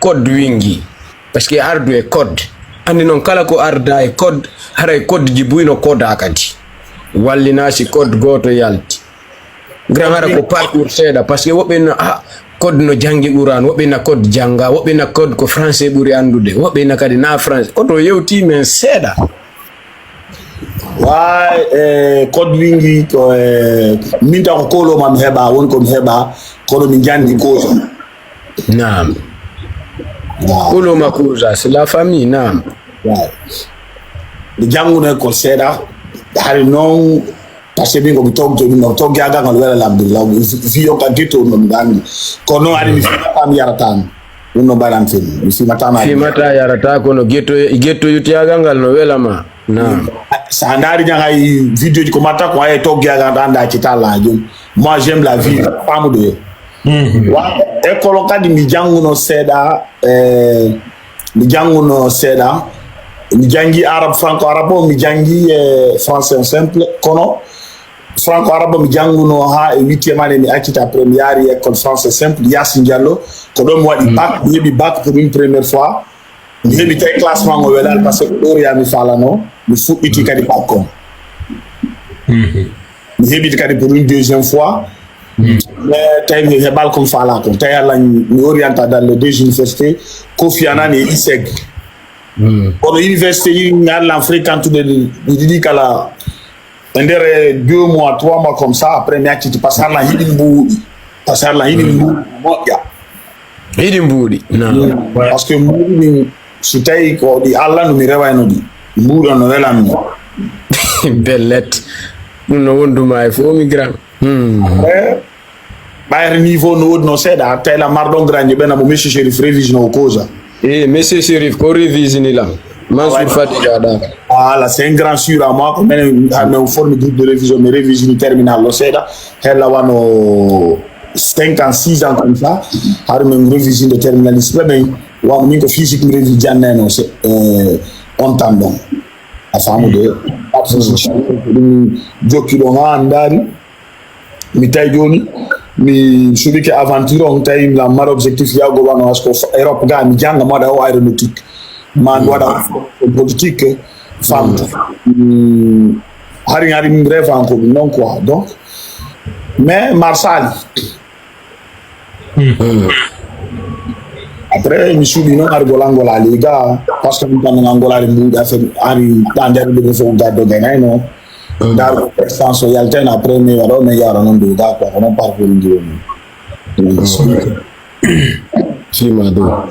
code wingi parce que ardu e code andi non kala ko arda e code hara code jibuino code akati wallina si code goto yalti grand hara ko parcours seda parce que wobe na code no jangi uran wobe na code janga wobe na code ko français buri andude wobe na kadi na france koto yewti men seda code wingi ko minta ko kolo mam heba won ko heba ko min jandi ko naam kolo makuza c'est la famille naam di jangune ko seda hari non parce que bingo to gaga ngal wala labdullah viyo ka gito no ngani ko no ari mi fam yaratan no baran fin mi mata yarata ko no ghetto yutiaga ngal no wela ma naam sandari janga video ko mata ko ay to gaga danda ci tala jom moi j'aime la vie famu de wa e ko lo kadi mi janguno seda mi jangi arab franco arabo mi jangi français simple kono franco arabo mi janguno ha e 8e année mi accita première école français simple Yasin Diallo ko do mo wadi bac mi bac pour une première fois mi hebi tay classement ngo welal parce que do ya mi falano mi fu iti kadi bac ko mi hebi kadi pour une deuxième fois mais tay mi hebal comme fala ko tay la mi orienta dans les deux universités Kofi Annan et ISEG pour l'université il y a l'Afrique de dit kala pendere 2 mois 3 mois comme ça après mi acci passar la hidimbu hidimbuudi non parce que mbudi su tay ko di alla no mi rewayno di mbudo no welam bellet no wonduma e fo mi grand bayre niveau no wodno seda tay la mardon grande bena mo monsieur Chérif révision o cosa monsieur Chérif ko révision la Mansour Fatiga da voilà c'est un grand sûr à moi comme on forme groupe de révision mais révision terminale lo seda hella wano 5 ans 6 ans comme ça har même révision de terminaliste ben wa min ko physique mi révision janno c'est on tandon a famu de jokki do andari mi tay joni mi subiki aventure on tay la mar objectif ya go wano asko Europe ga mi janga moda o aéronautique man wada politique femme hari mi rêve encore non quoi donc mais Marsali après mi subi non argolangola liga parce que mi tan angola mi da fait ari tander de fo gaddo ganay no dar extension yalten après mi wado me yara non do da ko non parcours ndi si mado